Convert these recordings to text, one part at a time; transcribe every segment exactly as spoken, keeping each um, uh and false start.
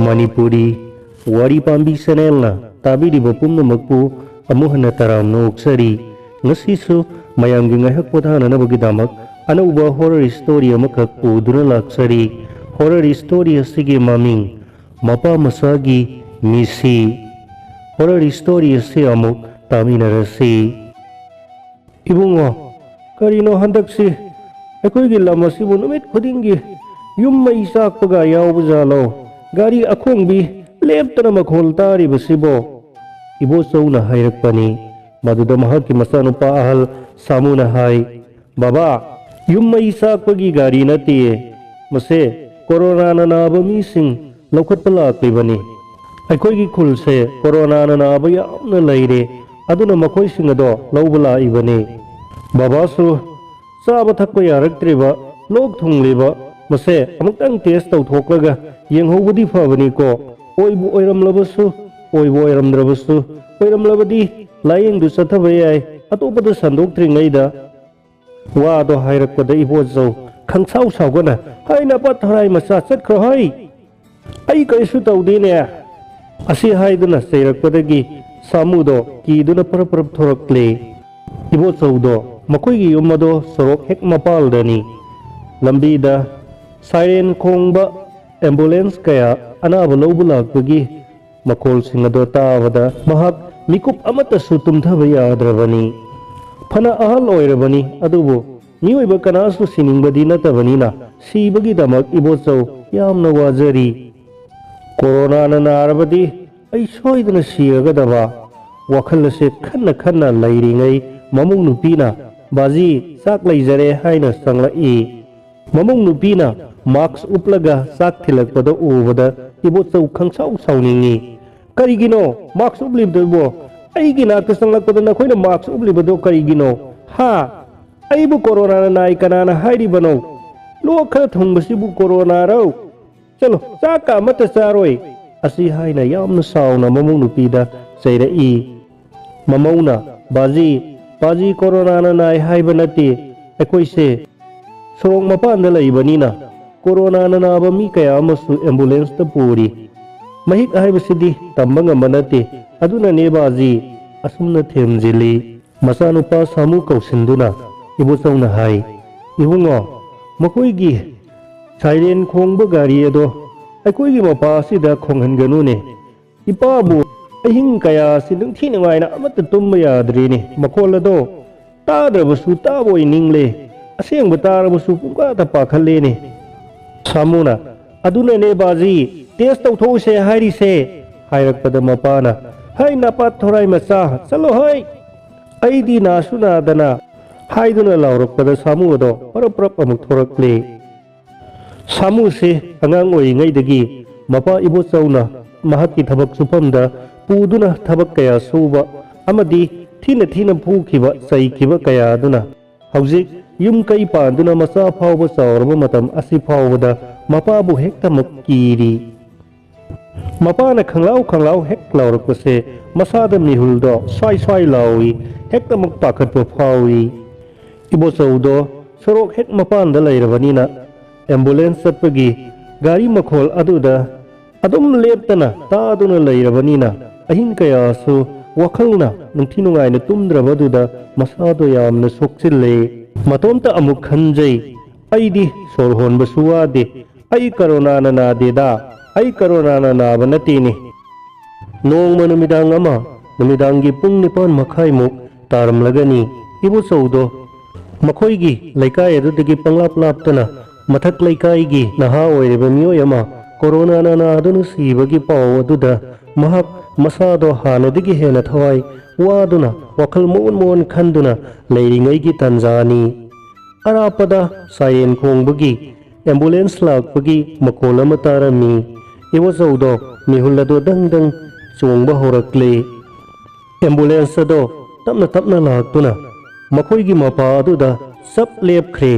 ꯃꯅꯤꯄꯨꯔꯤ ꯋꯥꯔꯤ ꯄꯥꯝꯕꯤ ꯆꯦꯅꯦꯜꯅ ꯇꯥꯕꯤꯔꯤꯕ ꯄꯨꯝꯅꯃꯛꯄꯨ ꯑꯃꯨꯛ ꯍꯟꯅ ꯇꯔꯥꯝꯅ ꯑꯣꯛꯆꯔꯤ꯫ ꯉꯁꯤꯁꯨ ꯃꯌꯥꯝꯒꯤ ꯉꯥꯏꯍꯥꯛ ꯄꯣꯊꯥꯅꯅꯕꯒꯤꯗꯃꯛ ꯑꯅꯧꯕ ꯍꯣꯔꯔ ꯁ꯭ꯇꯣꯔꯤ ꯑꯃꯈꯛ ꯄꯨꯗꯨꯅ ꯂꯥꯛꯆꯔꯤ꯫ ꯍꯣꯔꯔ ꯁ꯭ꯇꯣꯔꯤ ꯑꯁꯤꯒꯤ ꯃꯃꯤꯡ ꯃꯄꯥ ꯃꯆꯥꯒꯤ ꯃꯤꯁꯤ꯫ ꯍꯣꯔꯔ ꯁ꯭ꯇꯣꯔꯤ ꯑꯁꯤ ꯑꯃꯨꯛ ꯇꯥꯃꯤꯟꯅꯔꯁꯤ꯫ ꯏꯕꯨꯡꯉꯣ, ꯀꯔꯤꯅꯣ ꯍꯟꯗꯛꯁꯤ ꯑꯩꯈꯣꯏꯒꯤ ꯂꯝ ꯑꯁꯤꯕꯨ ꯅꯨꯃꯤꯠ ꯈꯨꯗꯤꯡꯒꯤ ꯌꯨꯝ ꯃꯩ ꯆꯥꯛꯄꯒ ꯌꯥꯎꯕꯖꯥꯠꯂꯣ? ꯒꯥꯔꯤ ꯑꯈꯣꯡꯕꯤ ꯂꯦꯞꯇꯅ ꯃꯈꯣꯜ ꯇꯥꯔꯤꯕꯁꯤꯕꯣ? ꯏꯕꯣꯆꯧꯅ ꯍꯥꯏꯔꯛꯄꯅꯤ꯫ ꯃꯗꯨꯗ ꯃꯍꯥꯛꯀꯤ ꯃꯆꯥꯅꯨꯄꯥ ꯑꯍꯜ ꯁꯥꯃꯨꯅ ꯍꯥꯏ, "ꯕꯕꯥ, ꯌꯨꯝ ꯃꯩ ꯆꯥꯛꯄꯒꯤ ꯒꯥꯔꯤ ꯅꯠꯇꯦ, ꯃꯁꯦ ꯀꯣꯔꯣꯅꯥꯅ ꯅꯥꯕ ꯃꯤꯁꯤꯡ ꯂꯧꯈꯠꯄ ꯂꯥꯛꯂꯤꯕꯅꯤ꯫ ꯑꯩꯈꯣꯏꯒꯤ ꯈꯨꯜꯁꯦ ꯀꯣꯔꯣꯅꯥꯅ ꯅꯥꯕ ꯌꯥꯝꯅ ꯂꯩꯔꯦ, ꯑꯗꯨꯅ ꯃꯈꯣꯏꯁꯤꯡ ꯑꯗꯣ ꯂꯧꯕ ꯂꯥꯛꯏꯕꯅꯤ꯫ ꯕꯕꯥꯁꯨ ꯆꯥꯕ ꯊꯛꯄ ꯌꯥꯔꯛꯇ꯭ꯔꯤꯕ, ꯂꯣꯛ ꯊꯨꯡꯂꯤꯕ, ꯃꯁꯦ ꯑꯃꯨꯛꯇꯪ ꯇꯦꯁ ꯇꯧꯊꯣꯛꯂꯒ ꯌꯦꯡꯍꯧꯕꯗꯤ ꯐꯕꯅꯤꯀꯣ꯫ ꯑꯣꯏꯕꯨ ꯑꯣꯏꯔꯝꯂꯕꯁꯨ, ꯑꯣꯏꯕꯨ ꯑꯣꯏꯔꯝꯗ꯭ꯔꯕꯁꯨ, ꯑꯣꯏꯔꯝꯂꯕꯗꯤ ꯂꯥꯏꯌꯦꯡꯗꯨ ꯆꯠꯊꯕ ꯌꯥꯏ, ꯑꯇꯣꯞꯄꯗ ꯁꯟꯗꯣꯛꯇ꯭ꯔꯤꯉꯩꯗ"꯫ ꯋꯥꯗꯣ ꯍꯥꯏꯔꯛꯄꯗ ꯏꯕꯣꯆꯧ ꯈꯪꯁꯥꯎ ꯁꯥꯎꯒꯅ, "ꯍꯥꯏ ꯅꯄꯥ ꯊꯔꯥꯏ ꯃꯆꯥ, ꯆꯠꯈ꯭ꯔꯣ ꯍꯩ! ꯑꯩ ꯀꯔꯤꯁꯨ ꯇꯧꯗꯦꯅꯦ!" ꯑꯁꯤ ꯍꯥꯏꯗꯨꯅ ꯆꯩꯔꯛꯄꯗꯒꯤ ꯁꯥꯃꯨꯗꯣ ꯀꯤꯗꯨꯅ ꯄꯔꯞ ꯄꯔꯞ ꯊꯣꯔꯛꯂꯦ꯫ ꯏꯕꯣꯆꯧꯗꯣ ꯃꯈꯣꯏꯒꯤ ꯌꯨꯝ ꯑꯗꯣ ꯁꯣꯔꯣꯛ ꯍꯦꯛ ꯃꯄꯥꯜꯗꯅꯤ꯫ ꯂꯝꯕꯤꯗ ꯁꯥꯏꯔꯦꯟ ꯈꯣꯡꯕ ꯑꯦꯝꯕꯨꯂꯦꯟꯁ ꯀꯌꯥ ꯑꯅꯥꯕ ꯂꯧꯕ ꯂꯥꯛꯄꯒꯤ ꯃꯈꯣꯜꯁꯤꯡ ꯑꯗꯣ ꯇꯥꯕꯗ ꯃꯍꯥꯛ ꯃꯤꯀꯨꯞ ꯑꯃꯠꯇꯁꯨ ꯇꯨꯝꯊꯕ ꯌꯥꯗ꯭ꯔꯕꯅꯤ꯫ ꯐꯅ ꯑꯍꯜ ꯑꯣꯏꯔꯕꯅꯤ, ꯑꯗꯨꯕꯨ ꯃꯤꯑꯣꯏꯕ ꯀꯅꯥꯁꯨ ꯁꯤꯅꯤꯡꯕꯗꯤ ꯅꯠꯇꯕꯅꯤꯅ ꯁꯤꯕꯒꯤꯗꯃꯛ ꯏꯕꯣꯆꯧ ꯌꯥꯝꯅ ꯋꯥꯖꯔꯤ꯫ "ꯀꯣꯔꯣꯅꯥꯅ ꯅꯥꯔꯕꯗꯤ ꯑꯩ ꯁꯣꯏꯗꯅ ꯁꯤꯔꯒꯗꯕ" ꯋꯥꯈꯜ ꯑꯁꯦ ꯈꯟꯅ ꯈꯟꯅ ꯂꯩꯔꯤꯉꯩ ꯃꯃꯧ ꯅꯨꯄꯤꯅ "ꯕꯥꯖꯤ, ꯆꯥꯛ ꯂꯩꯖꯔꯦ" ꯍꯥꯏꯅ ꯆꯪꯂꯛꯏ꯫ ꯃꯃꯧ ꯅꯨꯄꯤꯅ ꯃꯥꯛꯁ ꯎꯞꯂꯒ ꯆꯥꯛ ꯊꯤꯜꯂꯛꯄꯗ ꯎꯕꯗ ꯏꯕꯣꯆꯧ ꯈꯪꯁꯥꯎ ꯁꯥꯎꯅꯤꯡꯉꯤ꯫ "ꯀꯔꯤꯒꯤꯅꯣ ꯃꯥꯛꯁ ꯎꯞꯂꯤꯕꯗꯨꯕꯣ? ꯑꯩꯒꯤ ꯅꯥꯛꯇ ꯆꯪꯂꯛꯄꯗ ꯅꯈꯣꯏꯅ ꯃꯥꯛꯁ ꯎꯞꯂꯤꯕꯗꯣ ꯀꯔꯤꯒꯤꯅꯣ? ꯍꯥ? ꯑꯩꯕꯨ ꯀꯣꯔꯣꯅꯥꯅ ꯅꯥꯏ ꯀꯅꯥꯅ ꯍꯥꯏꯔꯤꯕꯅꯣ? ꯂꯣꯛ ꯈꯔ ꯊꯨꯡꯕꯁꯤꯕꯨ ꯀꯣꯔꯣꯅꯥꯔꯣ? ꯆꯠꯂꯣ, ꯆꯥꯛꯀ ꯑꯃꯠꯇ ꯆꯥꯔꯣꯏ!" ꯑꯁꯤ ꯍꯥꯏꯅ ꯌꯥꯝꯅ ꯁꯥꯎꯅ ꯃꯃꯧ ꯅꯨꯄꯤꯗ ꯆꯩꯔꯛꯏ꯫ ꯃꯃꯧꯅ, "ꯕꯥꯖꯤ, ꯄꯥꯖꯤ ꯀꯣꯔꯣꯅꯥꯅ ꯅꯥꯏ ꯍꯥꯏꯕ ꯅꯠꯇꯦ꯫ ꯑꯩꯈꯣꯏꯁꯦ ꯁꯣꯔꯣꯛ ꯃꯄꯥꯟꯗ ꯂꯩꯕꯅꯤꯅ ꯀꯣꯔꯣꯅꯥꯅ ꯅꯥꯕ ꯃꯤ ꯀꯌꯥ ꯑꯃꯁꯨ ꯑꯦꯝꯕꯨꯂꯦꯟꯁꯇ ꯄꯨꯔꯤ꯫ ꯃꯍꯤꯛ ꯍꯥꯏꯕꯁꯤꯗꯤ ꯇꯝꯕ ꯉꯝꯕ ꯅꯠꯇꯦ꯫ ꯑꯗꯨꯅꯅꯦ ꯕꯥꯖꯤ, ꯑꯁꯨꯝꯅ ꯊꯦꯝꯖꯤꯜꯂꯤ꯫ ꯃꯆꯥꯅꯨꯄꯥ ꯁꯥꯃꯨ ꯀꯧꯁꯤꯟꯗꯨꯅ ꯏꯕꯣꯆꯧꯅ ꯍꯥꯏ, "ꯏꯕꯨꯡꯉꯣ, ꯃꯈꯣꯏꯒꯤ ꯁꯥꯏꯔꯦꯟ ꯈꯣꯡꯕ ꯒꯥꯔꯤ ꯑꯗꯣ ꯑꯩꯈꯣꯏꯒꯤ ꯃꯄꯥ ꯑꯁꯤꯗ ꯈꯣꯡꯍꯟꯒꯅꯨꯅꯦ꯫ ꯏꯄꯥꯕꯨ ꯑꯍꯤꯡ ꯀꯌꯥꯁꯤ ꯅꯤꯡꯊꯤ ꯅꯨꯡꯉꯥꯏꯅ ꯑꯃꯠꯇ ꯇꯨꯝꯕ ꯌꯥꯗ꯭ꯔꯦꯅꯦ꯫ ꯃꯈꯣꯜ ꯑꯗꯣ ꯇꯥꯗ꯭ꯔꯕꯁꯨ ꯇꯥꯕꯣꯏ ꯅꯤꯡꯂꯦ꯫ ꯑꯁꯦꯡꯕ ꯇꯥꯔꯕꯁꯨ ꯄꯨꯡꯀꯥꯗ ꯄꯥꯈꯠꯂꯦꯅꯦ꯫" ꯁꯥꯃꯨꯅ, "ꯑꯗꯨꯅꯅꯦ ꯕꯥꯖꯤ, ꯇꯦꯁ ꯇꯧꯊꯣꯛꯎꯁꯦ ꯍꯥꯏꯔꯤꯁꯦ," ꯍꯥꯏꯔꯛꯄꯗ ꯃꯄꯥꯅ, "ꯍꯩ ꯅꯄꯥ ꯊꯣꯔꯥꯏ ꯃꯆꯥ, ꯆꯠꯂꯣ ꯍꯩ! ꯑꯩꯗꯤ ꯅꯥꯁꯨ ꯅꯥꯗꯅ" ꯍꯥꯏꯗꯨꯅ ꯂꯥꯎꯔꯛꯄꯗ ꯁꯥꯃꯨ ꯑꯗꯣ ꯄꯔꯞ ꯄꯔꯞ ꯑꯃꯨꯛ ꯊꯣꯔꯛꯂꯦ꯫ ꯁꯥꯃꯨꯁꯤ ꯑꯉꯥꯡ ꯑꯣꯏꯔꯤꯉꯩꯗꯒꯤ ꯃꯄꯥ ꯏꯕꯣꯆꯧꯅ ꯃꯍꯥꯛꯀꯤ ꯊꯕꯛ ꯁꯨꯐꯝꯗ ꯄꯨꯗꯨꯅ ꯊꯕꯛ ꯀꯌꯥ ꯁꯨꯕ ꯑꯃꯗꯤ ꯊꯤꯅ ꯊꯤꯅ ꯐꯨꯈꯤꯕ, ꯆꯩꯈꯤꯕ ꯀꯌꯥ ꯑꯗꯨꯅ ꯍꯧꯖꯤꯛ ꯌꯨꯝ ꯀꯩ ꯄꯥꯟꯗꯨꯅ ꯃꯆꯥ ꯐꯥꯎꯕ ꯆꯥꯎꯔꯕ ꯃꯇꯝ ꯑꯁꯤ ꯐꯥꯎꯕꯗ ꯃꯄꯥꯕꯨ ꯍꯦꯛꯇꯃꯛ ꯀꯤꯔꯤ꯫ ꯃꯄꯥꯅ ꯈꯪꯂꯥꯎ ꯈꯪꯂꯥꯎ ꯍꯦꯛ ꯂꯥꯎꯔꯛꯄꯁꯦ ꯃꯁꯥꯗ ꯃꯤꯍꯨꯜꯗꯣ ꯁ꯭ꯋꯥꯏ ꯁ꯭ꯋꯥꯏ ꯂꯥꯎꯏ, ꯍꯦꯛꯇꯃꯛ ꯄꯥꯈꯠꯄ ꯐꯥꯎꯏ꯫ ꯏꯕꯣꯆꯧꯗꯣ ꯁꯣꯔꯣꯛ ꯍꯦꯛ ꯃꯄꯥꯟꯗ ꯂꯩꯔꯕꯅꯤꯅ ꯑꯦꯝꯕꯨꯂꯦꯟꯁ ꯆꯠꯄꯒꯤ ꯒꯥꯔꯤ ꯃꯈꯣꯜ ꯑꯗꯨꯗ ꯑꯗꯨꯝ ꯂꯦꯞꯇꯅ ꯇꯥꯗꯨꯅ ꯂꯩꯔꯕꯅꯤꯅ ꯑꯍꯤꯡ ꯀꯌꯥꯁꯨ ꯋꯥꯈꯜꯅ ꯅꯤꯡꯊꯤ ꯅꯨꯡꯉꯥꯏꯅ ꯇꯨꯝꯗ꯭ꯔꯕꯗꯨꯗ ꯃꯁꯥꯗꯣ ꯌꯥꯝꯅ ꯁꯣꯛꯆꯤꯜꯂꯦ꯫ ꯃꯇꯣꯝꯇ ꯑꯃꯨꯛ ꯈꯟꯖꯩ, "ꯑꯩꯗꯤ ꯁꯣꯔ ꯍꯣꯟꯕꯁꯨ ꯋꯥꯗꯦ, ꯑꯩ ꯀꯣꯔꯣꯅꯥꯅ ꯅꯥꯗꯦꯗ, ꯑꯩ ꯀꯣꯔꯣꯅꯥꯅ ꯅꯥꯕ ꯅꯠꯇꯦꯅꯦ꯫" ꯅꯣꯡꯃ ꯅꯨꯃꯤꯗꯥꯡ ꯑꯃ, ꯅꯨꯃꯤꯗꯥꯡꯒꯤ ꯄꯨꯡ ꯅꯤꯄꯥꯟ ꯃꯈꯥꯏꯃꯨꯛ ꯇꯥꯔꯝꯂꯒꯅꯤ, ꯏꯕꯣꯆꯧꯗꯣ ꯃꯈꯣꯏꯒꯤ ꯂꯩꯀꯥꯏ ꯑꯗꯨꯗꯒꯤ ꯄꯪꯂꯥꯞ ꯂꯥꯞꯇꯅ ꯃꯊꯛ ꯂꯩꯀꯥꯏꯒꯤ ꯅꯍꯥ ꯑꯣꯏꯔꯤꯕ ꯃꯤꯑꯣꯏ ꯑꯃ ꯀꯣꯔꯣꯅꯥꯅ ꯅꯥꯗꯨꯅ ꯁꯤꯕꯒꯤ ꯄꯥꯎ ꯑꯗꯨꯗ ꯃꯍꯥꯛ ꯃꯁꯥꯗꯣ ꯍꯥꯟꯅꯗꯒꯤ ꯍꯦꯟꯅ ꯊꯋꯥꯏ ꯋꯥꯗꯨꯅ ꯋꯥꯈꯜ ꯃꯑꯣꯟ ꯃꯑꯣꯟ ꯈꯟꯗꯨꯅ ꯂꯩꯔꯤꯉꯩꯒꯤ ꯇꯥꯟꯖꯥꯅꯤ꯫ ꯑꯔꯥꯞꯄꯗ ꯁꯥꯏꯔꯦꯟ ꯈꯣꯡꯕꯒꯤ ꯑꯦꯝꯕꯨꯂꯦꯟꯁ ꯂꯥꯛꯄꯒꯤ ꯃꯈꯣꯜ ꯑꯃ ꯇꯥꯔꯝꯃꯤ꯫ ꯏꯕꯣꯆꯧꯗꯣ ꯃꯤꯍꯨꯜ ꯑꯗꯣ ꯗꯪ ꯗꯪ ꯆꯣꯡꯕ ꯍꯧꯔꯛꯂꯦ꯫ ꯑꯦꯝꯕꯨꯂꯦꯟꯁ ꯑꯗꯣ ꯇꯞꯅ ꯇꯞꯅ ꯂꯥꯛꯇꯨꯅ ꯃꯈꯣꯏꯒꯤ ꯃꯄꯥ ꯑꯗꯨꯗ ꯆꯞ ꯂꯦꯞꯈ꯭ꯔꯦ꯫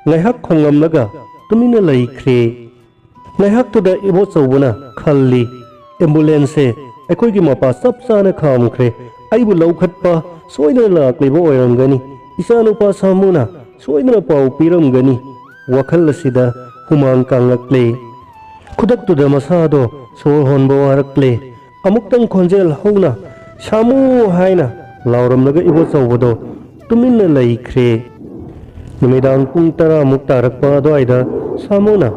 ꯉꯥꯏꯍꯥꯛ ꯈꯣꯡꯂꯝꯂꯒ ꯇꯨꯃꯤꯟꯅ ꯂꯩꯈ꯭ꯔꯦ꯫ ꯉꯥꯏꯍꯥꯛꯇꯨꯗ ꯏꯕꯣꯆꯧꯕꯅ ꯈꯜꯂꯤ, "ꯑꯦꯝꯕꯨꯂꯦꯟꯁꯁꯦ ꯑꯩꯈꯣꯏꯒꯤ ꯃꯄꯥ ꯆꯞ ꯆꯥꯅ ꯈꯥꯝꯈ꯭ꯔꯦ꯫ ꯑꯩꯕꯨ ꯂꯧꯈꯠꯄ ꯁꯣꯏꯗꯅ ꯂꯥꯛꯂꯤꯕ ꯑꯣꯏꯔꯝꯒꯅꯤ꯫ ꯏꯆꯥꯅꯨꯄꯥ ꯁꯥꯃꯨꯅ ꯁꯣꯏꯗꯅ ꯄꯥꯎ ꯄꯤꯔꯝꯒꯅꯤ꯫" ꯋꯥꯈꯜ ꯑꯁꯤꯗ ꯍꯨꯃꯥꯡ ꯀꯥꯡꯂꯛꯂꯦ꯫ ꯈꯨꯗꯛꯇꯨꯗ ꯃꯁꯥꯗꯣ ꯁꯣꯔ ꯍꯣꯟꯕ ꯋꯥꯔꯛꯂꯦ꯫ ꯑꯃꯨꯛꯇꯪ ꯈꯣꯟꯖꯦꯜ ꯍꯧꯅ "ꯁꯥꯃꯨ" ꯍꯥꯏꯅ ꯂꯥꯎꯔꯝꯂꯒ ꯏꯕꯣꯆꯧꯕꯗꯣ ꯇꯨꯃꯤꯟꯅ ꯂꯩꯈ꯭ꯔꯦ꯫ ꯅꯨꯃꯤꯗꯥꯡ ꯄꯨꯡ ꯇꯔꯥꯃꯨꯛ ꯇꯥꯔꯛꯄ ꯑꯗꯨꯋꯥꯏꯗ ꯁꯥꯃꯨꯅ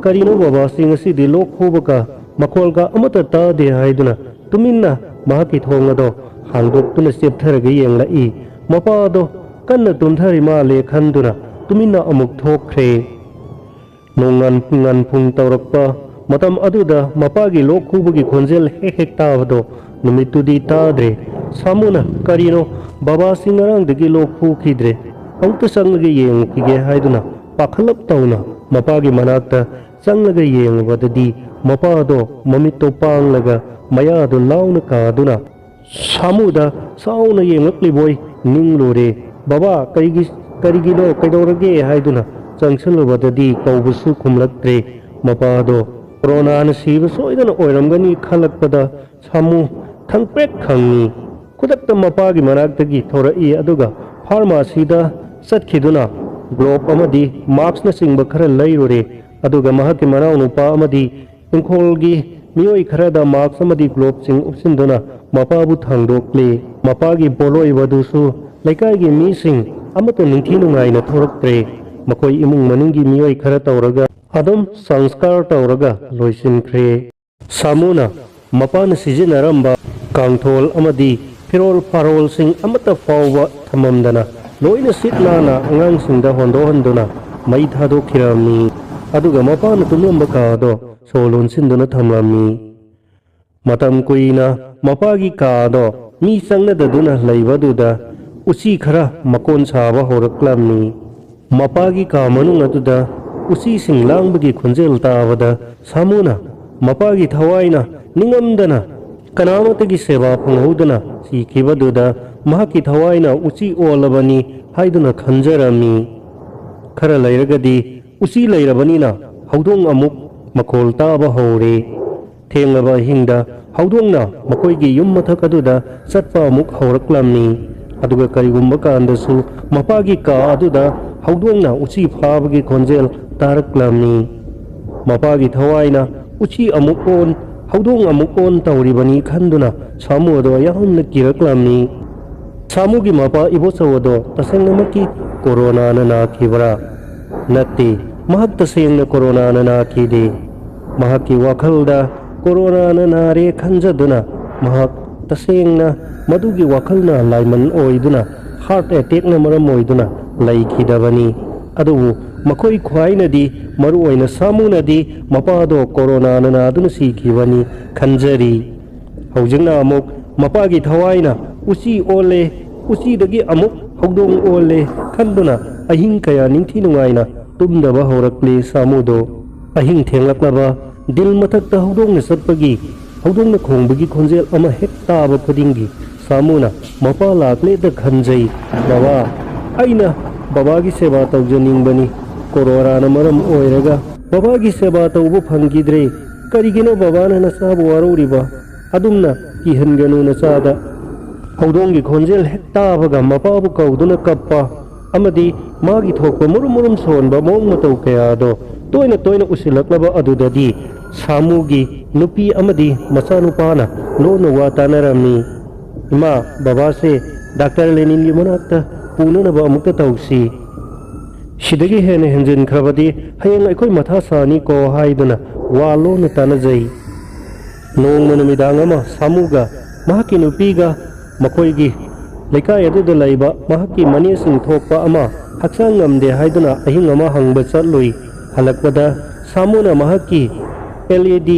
"ꯀꯔꯤꯅꯣ ꯕꯕꯥꯁꯤ ꯉꯁꯤꯗꯤ ꯂꯣꯛ ꯈꯨꯕꯒ ꯃꯈꯣꯜꯒ ꯑꯃꯠꯇ ꯇꯥꯗꯦ?" ꯍꯥꯏꯗꯨꯅ ꯇꯨꯃꯤꯟꯅ ꯃꯍꯥꯛꯀꯤ ꯊꯣꯡ ꯑꯗꯣ ꯍꯥꯡꯗꯣꯛꯇꯨꯅ ꯆꯦꯞꯊꯔꯒ ꯌꯦꯡꯂꯛꯏ꯫ ꯃꯄꯥꯗꯣ ꯀꯟꯅ ꯇꯨꯝꯊꯔꯤ ꯃꯥꯜꯂꯦ ꯈꯟꯗꯨꯅ ꯇꯨꯃꯤꯟꯅ ꯑꯃꯨꯛ ꯊꯣꯛꯈ꯭ꯔꯦ꯫ ꯅꯣꯡꯉꯥꯟ ꯉꯥꯟꯐꯨꯡ ꯇꯧꯔꯛꯄ ꯃꯇꯝ ꯑꯗꯨꯗ ꯃꯄꯥꯒꯤ ꯂꯣꯛ ꯈꯨꯕꯒꯤ ꯈꯣꯟꯖꯦꯜ ꯍꯦꯛ ꯍꯦꯛ ꯇꯥꯕꯗꯣ ꯅꯨꯃꯤꯠꯇꯨꯗꯤ ꯇꯥꯗ꯭ꯔꯦ꯫ ꯁꯥꯃꯨꯅ "ꯀꯔꯤꯅꯣ, ꯕꯕꯥꯁꯤ ꯉꯔꯥꯡꯗꯒꯤ ꯂꯣꯛ ꯈꯨꯈꯤꯗ꯭ꯔꯦ, ꯑꯃꯨꯛꯇ ꯆꯪꯂꯒ ꯌꯦꯡꯉꯨꯈꯤꯒꯦ" ꯍꯥꯏꯗꯨꯅ ꯄꯥꯈꯠꯂꯞ ꯇꯧꯅ ꯃꯄꯥꯒꯤ ꯃꯅꯥꯛꯇ ꯆꯪꯂꯒ ꯌꯦꯡꯂꯨꯕꯗꯗꯤ ꯃꯄꯥꯗꯣ ꯃꯃꯤꯠꯇꯣ ꯄꯥꯡꯂꯒ ꯃꯌꯥꯗꯣ ꯂꯥꯎꯅ ꯀꯥꯗꯨꯅ ꯁꯥꯃꯨꯗ ꯆꯥꯎꯅ ꯌꯦꯡꯂꯛꯂꯤꯕꯣꯏ ꯅꯤꯡꯂꯨꯔꯦ꯫ "ꯕꯕꯥ, ꯀꯔꯤꯒꯤ, ꯀꯔꯤꯒꯤꯅꯣ, ꯀꯩꯗꯧꯔꯒꯦ?" ꯍꯥꯏꯗꯨꯅ ꯆꯪꯁꯤꯜꯂꯨꯕꯗꯗꯤ ꯀꯧꯕꯁꯨ ꯈꯨꯝꯂꯛꯇ꯭ꯔꯦ꯫ ꯃꯄꯥꯗꯣ ꯀꯣꯔꯣꯅꯥꯅ ꯁꯤꯕ ꯁꯣꯏꯗꯅ ꯑꯣꯏꯔꯝꯒꯅꯤ ꯈꯜꯂꯛꯄꯗ ꯁꯥꯃꯨ ꯈꯪꯄ꯭ꯔꯦꯛ ꯈꯪꯉꯤ꯫ ꯈꯨꯗꯛꯇ ꯃꯄꯥꯒꯤ ꯃꯅꯥꯛꯇꯒꯤ ꯊꯣꯔꯛꯏ, ꯑꯗꯨꯒ ꯐꯥꯔꯃꯥꯁꯤꯗ ꯆꯠꯈꯤꯗꯨꯅ ꯒ꯭ꯂꯣꯞ ꯑꯃꯗꯤ ꯃꯥꯛꯁꯅꯆꯤꯡꯕ ꯈꯔ ꯂꯩꯔꯨꯔꯦ꯫ ꯑꯗꯨꯒ ꯃꯍꯥꯛꯀꯤ ꯃꯅꯥꯎꯅꯨꯄꯥ ꯑꯃꯗꯤ ꯏꯪꯈꯣꯜꯒꯤ ꯃꯤꯑꯣꯏ ꯈꯔꯗ ꯃꯥꯛꯁ ꯑꯃꯗꯤ ꯒ꯭ꯂꯣꯞꯁꯤꯡ ꯎꯞꯁꯤꯟꯗꯨꯅ ꯃꯄꯥꯕꯨ ꯊꯥꯡꯗꯣꯛꯂꯦ꯫ ꯃꯄꯥꯒꯤ ꯄꯣꯠꯂꯣꯏꯕꯗꯨꯁꯨ ꯂꯩꯀꯥꯏꯒꯤ ꯃꯤꯁꯤꯡ ꯑꯃꯠꯇ ꯅꯤꯡꯊꯤ ꯅꯨꯡꯉꯥꯏꯅ ꯊꯣꯔꯛꯇ꯭ꯔꯦ꯫ ꯃꯈꯣꯏ ꯏꯃꯨꯡ ꯃꯅꯨꯡꯒꯤ ꯃꯤꯑꯣꯏ ꯈꯔ ꯇꯧꯔꯒ ꯑꯗꯨꯝ ꯁꯪꯁꯀꯥꯔ ꯇꯧꯔꯒ ꯂꯣꯏꯁꯤꯟꯈ꯭ꯔꯦ꯫ ꯁꯥꯃꯨꯅ ꯃꯄꯥꯅ ꯁꯤꯖꯤꯟꯅꯔꯝꯕ ꯀꯥꯡꯊꯣꯜ ꯑꯃꯗꯤ ꯐꯤꯔꯣꯜ ꯐꯥꯔꯣꯜꯁꯤꯡ ꯑꯃꯠꯇ ꯐꯥꯎꯕ ꯊꯝꯃꯝꯗꯅ ꯂꯣꯏꯅ ꯁꯤꯠ ꯅꯥꯟꯅ ꯑꯉꯥꯡꯁꯤꯡꯗ ꯍꯣꯟꯗꯣꯛꯍꯟꯗꯨꯅ ꯃꯩ ꯊꯥꯗꯣꯛꯈꯤꯔꯝꯃꯤ꯫ ꯑꯗꯨꯒ ꯃꯄꯥꯅ ꯇꯨꯝꯂꯝꯕ ꯀꯥ ꯑꯗꯣ ꯁꯣ ꯂꯣꯟꯁꯤꯟꯗꯨꯅ ꯊꯝꯂꯝꯃꯤ꯫ ꯃꯇꯝ ꯀꯨꯏꯅ ꯃꯄꯥꯒꯤ ꯀꯥ ꯑꯗꯣ ꯃꯤ ꯆꯪꯅꯗꯗꯨꯅ ꯂꯩꯕꯗꯨꯗ ꯎꯆꯤ ꯈꯔ ꯃꯀꯣꯟ ꯁꯥꯕ ꯍꯧꯔꯛꯂꯝꯃꯤ꯫ ꯃꯄꯥꯒꯤ ꯀꯥ ꯃꯅꯨꯡ ꯑꯗꯨꯗ ꯎꯆꯤꯁꯤꯡ ꯂꯥꯡꯕꯒꯤ ꯈꯣꯟꯖꯦꯜ ꯇꯥꯕꯗ ꯁꯥꯃꯨꯅ ꯃꯄꯥꯒꯤ ꯊꯋꯥꯏꯅ ꯅꯤꯡꯉꯝꯗꯅ ꯀꯅꯥꯃꯠꯇꯒꯤ ꯁꯦꯕꯥ ꯐꯪꯍꯧꯗꯅ ꯁꯤꯈꯤꯕꯗꯨꯗ ꯃꯍꯥꯛꯀꯤ ꯊꯋꯥꯏꯅ ꯎꯆꯤ ꯑꯣꯜꯂꯕꯅꯤ ꯍꯥꯏꯗꯨꯅ ꯈꯟꯖꯔꯝꯃꯤ꯫ ꯈꯔ ꯂꯩꯔꯒꯗꯤ ꯎꯆꯤ ꯂꯩꯔꯕꯅꯤꯅ ꯍꯧꯗꯣꯡ ꯑꯃꯨꯛ ꯃꯈꯣꯜ ꯇꯥꯕ ꯍꯧꯔꯦ꯫ ꯊꯦꯡꯂꯕ ꯑꯍꯤꯡꯗ ꯍꯧꯗꯣꯡꯅ ꯃꯈꯣꯏꯒꯤ ꯌꯨꯝ ꯃꯊꯛ ꯑꯗꯨꯗ ꯆꯠꯄ ꯑꯃꯨꯛ ꯍꯧꯔꯛꯂꯝꯃꯤ꯫ ꯑꯗꯨꯒ ꯀꯔꯤꯒꯨꯝꯕ ꯀꯥꯟꯗꯁꯨ ꯃꯄꯥꯒꯤ ꯀꯥ ꯑꯗꯨꯗ ꯍꯧꯗꯣꯡꯅ ꯎꯆꯤ ꯐꯥꯕꯒꯤ ꯈꯣꯟꯖꯦꯜ ꯇꯥꯔꯛꯂꯝꯃꯤ꯫ ꯃꯄꯥꯒꯤ ꯊꯋꯥꯏꯅ ꯎꯆꯤ ꯑꯃꯨꯛ ꯑꯣꯟ, ꯍꯧꯗꯣꯡ ꯑꯃꯨꯛ ꯑꯣꯟ ꯇꯧꯔꯤꯕꯅꯤ ꯈꯟꯗꯨꯅ ꯁꯥꯃꯨ ꯑꯗꯣ ꯌꯥꯝꯅ ꯀꯤꯔꯛꯂꯝꯃꯤ꯫ ꯁꯥꯃꯨꯒꯤ ꯃꯄꯥ ꯏꯕꯣꯆꯧ ꯑꯗꯣ ꯇꯁꯦꯡꯅꯃꯛꯀꯤ ꯀꯣꯔꯣꯅꯥꯅ ꯅꯥꯈꯤꯕ꯭ꯔꯥ? ꯅꯠꯇꯦ, ꯃꯍꯥꯛ ꯇꯁꯦꯡꯅ ꯀꯣꯔꯣꯅꯥꯅ ꯅꯥꯈꯤꯗꯦ꯫ ꯃꯍꯥꯛꯀꯤ ꯋꯥꯈꯜꯗ ꯀꯣꯔꯣꯅꯥꯅ ꯅꯥꯔꯦ ꯈꯟꯖꯗꯨꯅ ꯃꯍꯥꯛ ꯇꯁꯦꯡꯅ ꯃꯗꯨꯒꯤ ꯋꯥꯈꯜꯅ ꯂꯥꯏꯃꯟ ꯑꯣꯏꯗꯨꯅ heart attackꯅ ꯃꯔꯝ ꯑꯣꯏꯗꯨꯅ ꯂꯩꯈꯤꯗꯕꯅꯤ꯫ ꯑꯗꯨꯕꯨ ꯃꯈꯣꯏ ꯈ꯭ꯋꯥꯏꯅꯗꯤ, ꯃꯔꯨꯑꯣꯏꯅ ꯁꯥꯃꯨꯅꯗꯤ ꯃꯄꯥꯗꯣ ꯀꯣꯔꯣꯅꯥꯅ ꯅꯥꯗꯨꯅ ꯁꯤꯈꯤꯕꯅꯤ ꯈꯟꯖꯔꯤ꯫ ꯍꯧꯖꯤꯛꯅ ꯑꯃꯨꯛ ꯃꯄꯥꯒꯤ ꯊꯋꯥꯏꯅ ꯎꯆꯤ ꯑꯣꯜꯂꯦ, ꯎꯆꯤꯗꯒꯤ ꯑꯃꯨꯛ ꯍꯧꯗꯣꯡ ꯑꯣꯜꯂꯦ ꯈꯟꯗꯨꯅ ꯑꯍꯤꯡ ꯀꯌꯥ ꯅꯤꯡꯊꯤ ꯅꯨꯡꯉꯥꯏꯅ ꯇꯨꯝꯗꯕ ꯍꯧꯔꯛꯂꯦ ꯁꯥꯃꯨꯗꯣ꯫ ꯑꯍꯤꯡ ꯊꯦꯡꯂꯛꯂꯕ, ꯗꯤꯜ ꯃꯊꯛꯇ ꯍꯧꯗꯣꯡꯅ ꯆꯠꯄꯒꯤ, ꯍꯧꯗꯣꯡꯅ ꯈꯣꯡꯕꯒꯤ ꯈꯣꯟꯖꯦꯜ ꯑꯃ ꯍꯦꯛ ꯇꯥꯕ ꯈꯨꯗꯤꯡꯒꯤ ꯁꯥꯃꯨꯅ ꯃꯄꯥ ꯂꯥꯛꯂꯦꯗ ꯈꯟꯖꯩ꯫ "ꯕꯕꯥ, ꯑꯩꯅ ꯕꯕꯥꯒꯤ ꯁꯦꯕꯥ ꯇꯧꯖꯅꯤꯡꯕꯅꯤ꯫ ꯀꯣꯔꯣꯅꯥꯅ ꯃꯔꯝ ꯑꯣꯏꯔꯒ ꯕꯕꯥꯒꯤ ꯁꯦꯕꯥ ꯇꯧꯕ ꯐꯪꯈꯤꯗ꯭ꯔꯦ꯫ ꯀꯔꯤꯒꯤꯅꯣ ꯕꯕꯥꯅ ꯅꯆꯥꯕꯨ ꯋꯥꯔꯧꯔꯤꯕ? ꯑꯗꯨꯝꯅ ꯀꯤꯍꯟꯒꯅꯨ ꯅꯆꯥꯗ꯫" ꯍꯧꯗꯣꯡꯒꯤ ꯈꯣꯟꯖꯦꯜ ꯍꯦꯛ ꯇꯥꯕꯒ ꯃꯄꯥꯕꯨ ꯀꯧꯗꯨꯅ ꯀꯞꯄ ꯑꯃꯗꯤ ꯃꯥꯒꯤ ꯊꯣꯛꯄ ꯃꯨꯔꯨꯝ ꯃꯨꯔꯨꯝ ꯁꯣꯟꯕ ꯃꯑꯣꯡ ꯃꯇꯧ ꯀꯌꯥ ꯑꯗꯣ ꯇꯣꯏꯅ ꯇꯣꯏꯅ ꯎꯁꯤꯜꯂꯛꯂꯕ ꯑꯗꯨꯗꯗꯤ ꯁꯥꯃꯨꯒꯤ ꯅꯨꯄꯤ ꯑꯃꯗꯤ ꯃꯆꯥꯅꯨꯄꯥꯅ ꯂꯣꯟꯅ ꯋꯥ ꯇꯥꯅꯔꯝꯃꯤ꯫ "ꯏꯃꯥ, ꯕꯕꯥꯁꯦ ꯗꯥꯛꯇꯔ ꯂꯦꯅꯤꯟꯒꯤ ꯃꯅꯥꯛꯇ ꯄꯨꯅꯅꯕ ꯑꯃꯨꯛꯇ ꯇꯧꯁꯤ꯫ ꯁꯤꯗꯒꯤ ꯍꯦꯟꯅ ꯍꯦꯟꯖꯤꯟꯈ꯭ꯔꯕꯗꯤ ꯍꯌꯦꯡ ꯑꯩꯈꯣꯏ ꯃꯊꯥ ꯁꯥꯅꯤꯀꯣ" ꯍꯥꯏꯗꯨꯅ ꯋꯥ ꯂꯣꯟꯅ ꯇꯥꯅꯖꯩ꯫ ꯅꯣꯡꯃ ꯅꯨꯃꯤꯗꯥꯡ ꯑꯃ ꯁꯥꯃꯨꯒ ꯃꯍꯥꯛꯀꯤ ꯅꯨꯄꯤꯒ ꯃꯈꯣꯏꯒꯤ ꯂꯩꯀꯥꯏ ꯑꯗꯨꯗ ꯂꯩꯕ ꯃꯍꯥꯛꯀꯤ ꯃꯅꯦꯁꯤꯡ ꯊꯣꯛꯄ ꯑꯃ ꯍꯛꯆꯥꯡ ꯉꯝꯗꯦ ꯍꯥꯏꯗꯨꯅ ꯑꯍꯤꯡ ꯑꯃ ꯍꯪꯕ ꯆꯠꯂꯨꯏ꯫ ꯍꯜꯂꯛꯄꯗ ꯁꯥꯃꯨꯅ ꯃꯍꯥꯛꯀꯤ L E D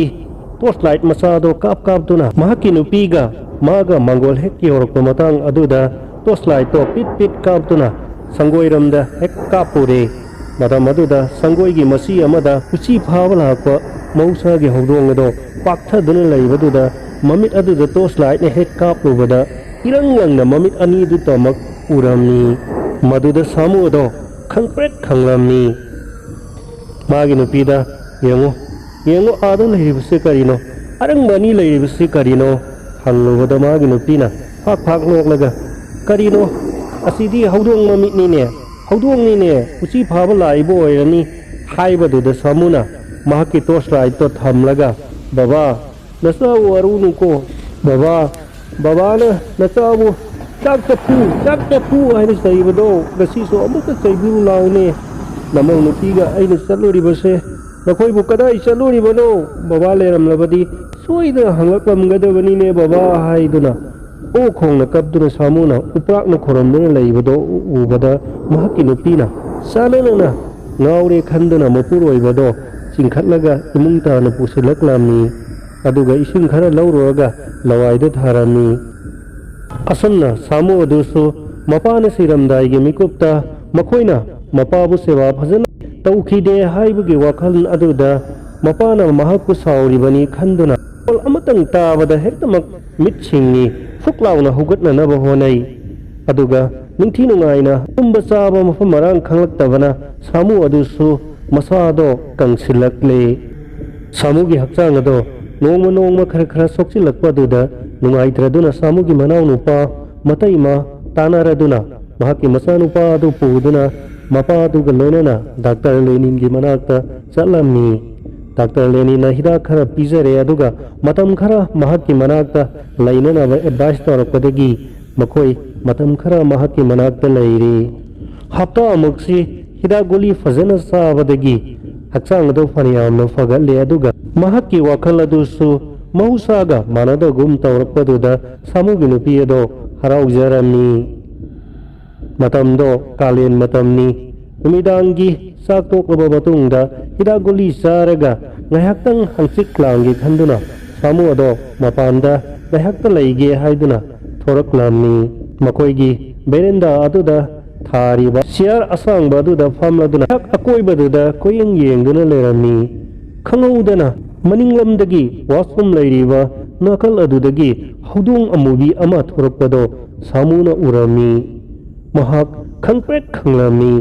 torch light ꯃꯆꯥꯗꯣ ꯀꯥꯞ ꯀꯥꯞꯇꯨꯅ ꯃꯍꯥꯛꯀꯤ ꯅꯨꯄꯤꯒ ꯃꯥꯒ ꯃꯥꯡꯒꯣꯜ ꯍꯦꯛ ꯌꯧꯔꯛꯄ ꯃꯇꯥꯡ ꯑꯗꯨꯗ torch lightꯇꯣ ꯄꯤꯠ ꯄꯤꯠ ꯀꯥꯞꯇꯨꯅ ꯁꯪꯒꯣꯏꯔꯣꯝꯗ ꯍꯦꯛ ꯀꯥꯞꯄꯨꯔꯦ꯫ ꯃꯇꯝ ꯑꯗꯨꯗ ꯁꯪꯒꯣꯏꯒꯤ ꯃꯆꯤ ꯑꯃꯗ ꯎꯆꯤ ꯐꯥꯕ ꯂꯥꯛꯄ ꯃꯍꯧꯁꯥꯒꯤ ꯍꯧꯗꯣꯡ ꯑꯗꯣ ꯄꯥꯛꯊꯗꯨꯅ ꯂꯩꯕꯗꯨꯗ ꯃꯃꯤꯠ ꯑꯗꯨꯗ torch lightꯅ ꯍꯦꯛ ꯀꯥꯞꯂꯨꯕꯗ ꯏꯔꯪ ꯂꯪꯅ ꯃꯃꯤꯠ ꯑꯅꯤꯗꯨꯇꯃꯛ ꯎꯔꯝꯃꯤ꯫ ꯃꯗꯨꯗ ꯁꯥꯃꯨ ꯑꯗꯣ ꯈꯪꯄ꯭ꯔꯦꯛ ꯈꯪꯂꯝꯃꯤ꯫ ꯃꯥꯒꯤ ꯅꯨꯄꯤꯗ, "ꯌꯦꯡꯉꯨ, ꯌꯦꯡꯉꯨ, ꯑꯥꯗ ꯂꯩꯔꯤꯕꯁꯤ ꯀꯔꯤꯅꯣ? ꯑꯔꯪꯕ ꯑꯅꯤ ꯂꯩꯔꯤꯕꯁꯤ ꯀꯔꯤꯅꯣ?" ꯍꯪꯂꯨꯕꯗ ꯃꯥꯒꯤ ꯅꯨꯄꯤꯅ ꯐꯥꯛ ꯐꯥꯛ ꯅꯣꯛꯂꯒ, "ꯀꯔꯤꯅꯣ? ꯑꯁꯤꯗꯤ ꯍꯧꯗꯣꯡ ꯃꯃꯤꯠꯅꯤꯅꯦ, ꯍꯧꯗꯣꯡꯅꯤꯅꯦ, ꯎꯆꯤ ꯐꯥꯕ ꯂꯥꯛꯏꯕ ꯑꯣꯏꯔꯅꯤ" ꯍꯥꯏꯕꯗꯨꯗ ꯁꯥꯃꯨꯅ, ꯃꯍꯥꯛꯀꯤ ꯇꯣꯔꯆ ꯂꯥꯏꯠꯇꯣ ꯊꯝꯂꯒ, "ꯕꯕꯥ, ꯅꯆꯥꯕꯨ ꯋꯥꯔꯨꯅꯨꯀꯣ꯫ ꯕꯕꯥ, ꯕꯕꯥꯅ ꯅꯆꯥꯕꯨ ꯆꯥꯛ ꯆꯐꯨ, ꯆꯥꯛ ꯆꯐꯨ ꯍꯥꯏꯅ ꯆꯩꯕꯗꯣ ꯉꯁꯤꯁꯨ ꯑꯃꯨꯛꯇ ꯆꯩꯕꯤꯔꯨ ꯂꯥꯎꯅꯦ꯫ ꯅꯃꯧ ꯅꯨꯄꯤꯒ ꯑꯩꯅ ꯆꯠꯂꯨꯔꯤꯕꯁꯦ ꯅꯈꯣꯏꯕꯨ ꯀꯗꯥꯏ ꯆꯠꯂꯨꯔꯤꯕꯅꯣ? ꯕꯕꯥ ꯂꯩꯔꯝꯂꯕꯗꯤ ꯁꯣꯏꯗꯅ ꯍꯪꯂꯛꯂꯝꯒꯗꯕꯅꯤꯅꯦ ꯕꯕꯥ" ꯍꯥꯏꯗꯨꯅ ꯑꯣꯛ ꯈꯣꯡꯅ ꯀꯞꯇꯨꯅ ꯁꯥꯃꯨꯅ ꯎꯄ꯭ꯔꯥꯛꯅ ꯈꯣꯏꯔꯝꯗꯨꯅ ꯂꯩꯕꯗꯣ ꯎꯕꯗ ꯃꯍꯥꯛꯀꯤ ꯅꯨꯄꯤꯅ ꯆꯥꯟꯅꯅꯅ ꯉꯥꯎꯔꯦ ꯈꯟꯗꯨꯅ ꯃꯄꯨꯔꯣꯏꯕꯗꯣ ꯆꯤꯡꯈꯠꯂꯒ ꯏꯃꯨꯡ ꯇꯥꯅ ꯄꯨꯁꯤꯜꯂꯛꯂꯝꯃꯤ꯫ ꯑꯗꯨꯒ ꯏꯁꯤꯡ ꯈꯔ ꯂꯧꯔꯨꯔꯒ ꯂꯋꯥꯏꯗ ꯊꯥꯔꯝꯃꯤ꯫ ꯑꯁꯨꯝꯅ ꯁꯥꯃꯨ ꯑꯗꯨꯁꯨ ꯃꯄꯥꯅ ꯁꯤꯔꯝꯗꯥꯏꯒꯤ ꯃꯤꯀꯨꯞꯇ ꯃꯈꯣꯏꯅ ꯃꯄꯥꯕꯨ ꯁꯦꯕꯥ ꯐꯖꯅ ꯇꯧꯈꯤꯗꯦ ꯍꯥꯏꯕꯒꯤ ꯋꯥꯈꯜ ꯑꯗꯨꯗ ꯃꯄꯥꯅ ꯃꯍꯥꯛꯄꯨ ꯁꯥꯎꯔꯤꯕꯅꯤ ꯈꯟꯗꯨꯅ ꯈꯣꯜ ꯑꯃꯇꯪ ꯇꯥꯕꯗ ꯍꯦꯛꯇꯃꯛ ꯃꯤꯠꯁꯤꯡꯅꯤ ꯐꯨꯛ ꯂꯥꯎꯅ ꯍꯧꯒꯠꯅꯅꯕ ꯍꯣꯠꯅꯩ꯫ ꯑꯗꯨꯒ ꯅꯤꯡꯊꯤ ꯅꯨꯡꯉꯥꯏꯅ ꯇꯨꯝꯕ ꯆꯥꯕ ꯃꯐꯝ ꯃꯔꯥꯡ ꯈꯪꯂꯛꯇꯕꯅ ꯁꯥꯃꯨ ꯑꯗꯨꯁꯨ ꯃꯁꯥꯗꯣ ꯀꯪꯁꯤꯜꯂꯛꯂꯦ꯫ ꯁꯥꯃꯨꯒꯤ ꯍꯛꯆꯥꯡ ꯑꯗꯣ ꯅꯣꯡꯃ ꯅꯣꯡꯃ ꯈꯔ ꯈꯔ ꯁꯣꯛꯆꯤꯜꯂꯛꯄ ꯑꯗꯨꯗ ꯅꯨꯡꯉꯥꯏꯇ꯭ꯔꯗꯨꯅ ꯁꯥꯃꯨꯒꯤ ꯃꯅꯥꯎꯅꯨꯄꯥ ꯃꯇꯩꯃ ꯇꯥꯟꯅꯔꯗꯨꯅ ꯃꯍꯥꯛꯀꯤ ꯃꯆꯥꯅꯨꯄꯥ ꯑꯗꯨ ꯄꯨꯗꯨꯅ ꯃꯄꯥ ꯑꯗꯨꯒ ꯂꯣꯏꯅꯅ ꯗꯥꯛꯇꯔ ꯂꯦꯅꯤꯟꯒꯤ ꯃꯅꯥꯛꯇ ꯆꯠꯂꯝꯃꯤ꯫ ꯗꯥꯛꯇꯔ ꯂꯦꯅꯤꯟꯅ ꯍꯤꯗꯥꯛ ꯈꯔ ꯄꯤꯖꯔꯦ, ꯑꯗꯨꯒ ꯃꯇꯝ ꯈꯔ ꯃꯍꯥꯛꯀꯤ ꯃꯅꯥꯛꯇ ꯂꯩꯅꯅꯕ ꯑꯦꯗꯚꯥꯏꯁ ꯇꯧꯔꯛꯄꯗꯒꯤ ꯃꯈꯣꯏ ꯃꯇꯝ ꯈꯔ ꯃꯍꯥꯛꯀꯤ ꯃꯅꯥꯛꯇ ꯂꯩꯔꯤ꯫ ꯍꯞꯇꯥ ꯑꯃꯨꯛꯁꯤ ꯍꯤꯗꯥꯛ ꯒꯨꯂꯤ ꯐꯖꯅ ꯆꯥꯕꯗꯒꯤ ꯍꯛꯆꯥꯡ ꯑꯗꯨ ꯐꯅꯌꯥꯝꯅ ꯐꯒꯠꯂꯦ, ꯑꯗꯨꯒ ꯃꯍꯥꯛꯀꯤ ꯋꯥꯈꯜ ꯑꯗꯨꯁꯨ ꯃꯍꯧꯁꯥꯒ ꯃꯥꯟꯅꯗꯒꯨꯝ ꯇꯧꯔꯛꯄꯗꯨꯗ ꯁꯥꯃꯨꯒꯤ ꯅꯨꯄꯤ ꯑꯗꯣ ꯍꯔꯥꯎꯖꯔꯝꯃꯤ꯫ ꯃꯇꯝꯗꯣ ꯀꯥꯂꯦꯟ ꯃꯇꯝꯅꯤ꯫ ꯅꯨꯃꯤꯗꯥꯡꯒꯤ ꯆꯥꯛ ꯇꯣꯛꯂꯕ ꯃꯇꯨꯡꯗ ꯍꯤꯗꯥꯛ ꯒꯨꯂꯤ ꯆꯥꯔꯒ ꯉꯥꯏꯍꯥꯛꯇꯪ ꯍꯪꯆꯤꯠ ꯂꯥꯡꯒꯦ ꯈꯟꯗꯨꯅ ꯁꯥꯃꯨ ꯑꯗꯣ ꯃꯄꯥꯟꯗ ꯉꯥꯏꯍꯥꯛꯇ ꯂꯩꯒꯦ ꯍꯥꯏꯗꯨꯅ ꯊꯣꯔꯛꯂꯝꯃꯤ꯫ ꯃꯈꯣꯏꯒꯤ ꯕꯦꯔꯦꯟꯗꯥ ꯑꯗꯨꯗ ꯊꯥꯔꯤꯕ ꯆꯤꯌꯥꯔ ꯑꯁꯥꯡꯕ ꯑꯗꯨꯗ ꯐꯝꯂꯗꯨꯅ ꯑꯀꯣꯏꯕꯗꯨꯗ ꯀꯣꯏꯌꯦꯡ ꯌꯦꯡꯗꯨꯅ ꯂꯩꯔꯝꯃꯤ꯫ ꯈꯪꯍꯧꯗꯅ ꯃꯅꯤꯡꯂꯝꯗꯒꯤ ꯋꯥꯁꯔꯨꯝ ꯂꯩꯔꯤꯕ ꯅꯥꯀꯜ ꯑꯗꯨꯗꯒꯤ ꯍꯧꯗꯣꯡ ꯑꯃꯨꯕꯤ ꯑꯃ ꯊꯣꯔꯛꯄꯗꯣ ꯁꯥꯃꯨꯅ ꯎꯔꯝꯃꯤ꯫ ꯃꯍꯥꯛ ꯈꯪꯄ꯭ꯔꯦꯛ ꯈꯪꯂꯝꯃꯤ꯫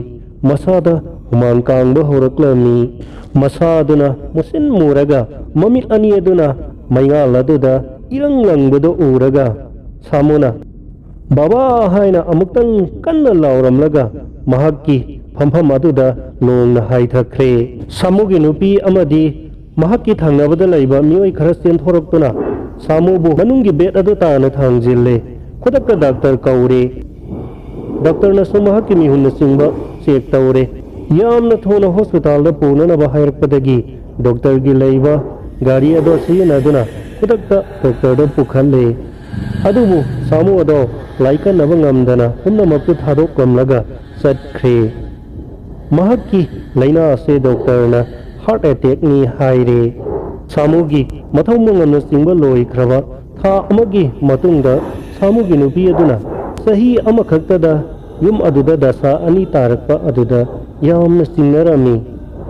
ꯃꯁꯥꯗ ꯍꯨꯃꯥꯡ ꯀꯥꯡꯕ ꯍꯧꯔꯛꯂꯝꯃꯤ꯫ ꯃꯁꯥ ꯑꯗꯨꯅ ꯃꯨꯁꯤꯟ ꯃꯨꯔꯒ ꯃꯃꯤꯠ ꯑꯅꯤ ꯑꯗꯨꯅ ꯃꯩꯉꯥꯜ ꯑꯗꯨꯗ ꯏꯔꯪ ꯂꯪꯕꯗꯨ ꯎꯔꯒ ꯁꯥꯃꯨꯅ "ꯕꯥꯕꯥ" ꯍꯥꯏꯅ ꯑꯃꯨꯛꯇꯪ ꯀꯟꯅ ꯂꯥꯎꯔꯝꯂꯒ ꯃꯍꯥꯛꯀꯤ ꯐꯝꯐꯝ ꯑꯗꯨꯗ ꯅꯣꯡꯅ ꯍꯥꯏꯊꯈ꯭ꯔꯦ꯫ ꯁꯥꯃꯨꯒꯤ ꯅꯨꯄꯤ ꯑꯃꯗꯤ ꯃꯍꯥꯛꯀꯤ ꯊꯪꯅꯕꯗ ꯂꯩꯕ ꯃꯤꯑꯣꯏ ꯈꯔ ꯆꯦꯟꯊꯣꯔꯛꯇꯨꯅ ꯁꯥꯃꯨꯕꯨ ꯃꯅꯨꯡꯒꯤ ꯕꯦꯗ ꯑꯗꯨ ꯇꯥꯅ ꯊꯥꯡꯖꯤꯜꯂꯦ꯫ ꯈꯨꯗꯛꯇ ꯗꯥꯛꯇꯔ ꯀꯧꯔꯦ꯫ ꯗꯥꯛꯇꯔꯅꯁꯨ ꯃꯍꯥꯛꯀꯤ ꯃꯤꯍꯨꯟꯅꯆꯤꯡꯕ ꯆꯦꯛ ꯇꯧꯔꯦ꯫ ꯌꯥꯝꯅ ꯊꯨꯅ ꯍꯣꯁꯄꯤꯇꯥꯜꯗ ꯄꯨꯅꯅꯕ ꯍꯥꯏꯔꯛꯄꯗꯒꯤ ꯗꯣꯛꯇꯔꯒꯤ ꯂꯩꯕ ꯒꯥꯔꯤ ꯑꯗꯣ ꯁꯤꯖꯤꯟꯅꯗꯨꯅ ꯈꯨꯗꯛꯇ ꯗꯣꯛꯇꯔꯗ ꯄꯨꯈꯠꯂꯦ꯫ ꯑꯗꯨꯕꯨ ꯁꯥꯃꯨ ꯑꯗꯣ ꯂꯥꯏꯀꯠꯅꯕ ꯉꯝꯗꯅ ꯄꯨꯝꯅꯃꯛꯇꯨ ꯊꯥꯗꯣꯛꯂꯝꯂꯒ ꯆꯠꯈ꯭ꯔꯦ꯫ ꯃꯍꯥꯛꯀꯤ ꯂꯥꯏꯅꯥ ꯑꯁꯤ ꯗꯣꯛꯇꯔꯅ ꯍꯥꯔꯠ ꯑꯦꯇꯦꯛꯅꯤ ꯍꯥꯏꯔꯦ꯫ ꯁꯥꯃꯨꯒꯤ ꯃꯊꯧ ꯃꯉꯝꯅꯆꯤꯡꯕ ꯂꯣꯏꯈ꯭ꯔꯕ ꯊꯥ ꯑꯃꯒꯤ ꯃꯇꯨꯡꯗ ꯁꯥꯃꯨꯒꯤ ꯅꯨꯄꯤ ꯑꯗꯨꯅ ꯆꯍꯤ ꯑꯃꯈꯛꯇꯗ ꯌꯨꯝ ꯑꯗꯨꯗ ꯗꯁꯥ ꯑꯅꯤ ꯇꯥꯔꯛꯄ ꯑꯗꯨꯗ ꯌꯥꯝꯅ ꯆꯤꯡꯅꯔꯝꯃꯤ꯫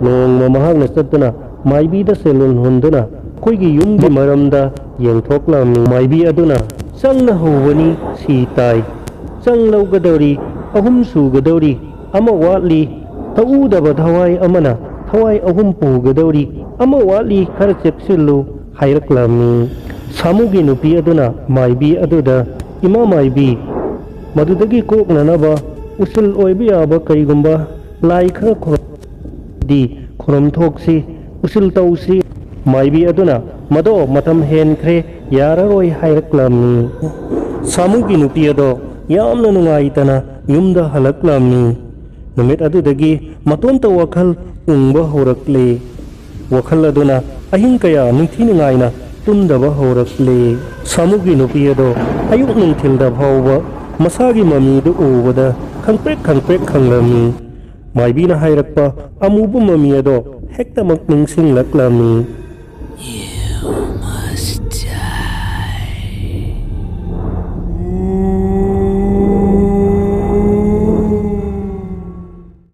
ꯅꯣꯡꯃ ꯃꯍꯥꯛꯅ ꯆꯠꯇꯨꯅ ꯃꯥꯏꯕꯤꯗ ꯁꯦꯂꯨꯟ ꯍꯨꯟꯗꯨꯅ ꯑꯩꯈꯣꯏꯒꯤ ꯌꯨꯝꯒꯤ ꯃꯔꯝꯗ ꯌꯦꯡꯊꯣꯛꯂꯝꯃꯤ꯫ ꯃꯥꯏꯕꯤ ꯑꯗꯨꯅ, "ꯆꯪꯅ ꯍꯧꯕꯅꯤ, ꯁꯤ ꯇꯥꯏ꯫ ꯆꯪ ꯂꯧꯒꯗꯧꯔꯤ, ꯑꯍꯨꯝ ꯁꯨꯒꯗꯧꯔꯤ, ꯑꯃ ꯋꯥꯠꯂꯤ꯫ ꯊꯛꯎꯗꯕ ꯊꯋꯥꯏ ꯑꯃꯅ ꯊꯋꯥꯏ ꯑꯍꯨꯝ ꯄꯨꯒꯗꯧꯔꯤ, ꯑꯃ ꯋꯥꯠꯂꯤ, ꯈꯔ ꯆꯦꯛꯁꯤꯜꯂꯨ" ꯍꯥꯏꯔꯛꯂꯝꯃꯤ꯫ ꯁꯥꯃꯨꯒꯤ ꯅꯨꯄꯤ ꯑꯗꯨꯅ ꯃꯥꯏꯕꯤ ꯑꯗꯨꯗ, "ꯏꯃꯥ ꯃꯥꯏꯕꯤ, ꯃꯗꯨꯗꯒꯤ ꯀꯣꯛꯅꯅꯕ ꯎꯁꯤꯜ ꯑꯣꯏꯕ ꯌꯥꯕ ꯀꯔꯤꯒꯨꯝꯕ ꯂꯥꯏ ꯈꯔ ꯈꯨꯔꯨꯝ-, ꯗꯤ ꯈꯨꯔꯨꯝ ꯊꯣꯛꯁꯤ, ꯎꯁꯤꯜ ꯇꯧꯁꯤ"꯫ ꯃꯥꯏꯕꯤ ꯑꯗꯨꯅ, "ꯃꯗꯣ ꯃꯇꯝ ꯍꯦꯟꯈ꯭ꯔꯦ, ꯌꯥꯔꯔꯣꯏ" ꯍꯥꯏꯔꯛꯂꯝꯃꯤ꯫ ꯁꯥꯃꯨꯒꯤ ꯅꯨꯄꯤ ꯑꯗꯣ ꯌꯥꯝꯅ ꯅꯨꯡꯉꯥꯏꯇꯅ ꯌꯨꯝꯗ ꯍꯜꯂꯛꯂꯝꯃꯤ꯫ ꯅꯨꯃꯤꯠ ꯑꯗꯨꯗꯒꯤ ꯃꯇꯣꯝꯇ ꯋꯥꯈꯜ ꯎꯪꯕ ꯍꯧꯔꯛꯂꯦ꯫ ꯋꯥꯈꯜ ꯑꯗꯨꯅ ꯑꯍꯤꯡ ꯀꯌꯥ ꯅꯤꯡꯊꯤ ꯅꯨꯡꯉꯥꯏꯅ ꯇꯨꯝꯗꯕ ꯍꯧꯔꯛꯂꯦ꯫ ꯁꯥꯃꯨꯒꯤ ꯅꯨꯄꯤ ꯑꯗꯣ ꯑꯌꯨꯛ ꯅꯨꯡꯊꯤꯜꯗ ꯐꯥꯎꯕ ꯃꯁꯥꯒꯤ ꯃꯃꯤꯗꯨ ꯎꯕꯗ ꯈꯪꯄ꯭ꯔꯦꯛ ꯈꯪꯄ꯭ꯔꯦꯛ ꯈꯪꯂꯝꯃꯤ꯫ ꯃꯥꯏꯕꯤꯅ ꯍꯥꯏꯔꯛꯄ ꯑꯃꯨꯕ ꯃꯃꯤ ꯑꯗꯣ ꯍꯦꯛꯇꯃꯛ ꯅꯤꯡꯁꯤꯡꯂꯛꯂꯝꯃꯤ꯫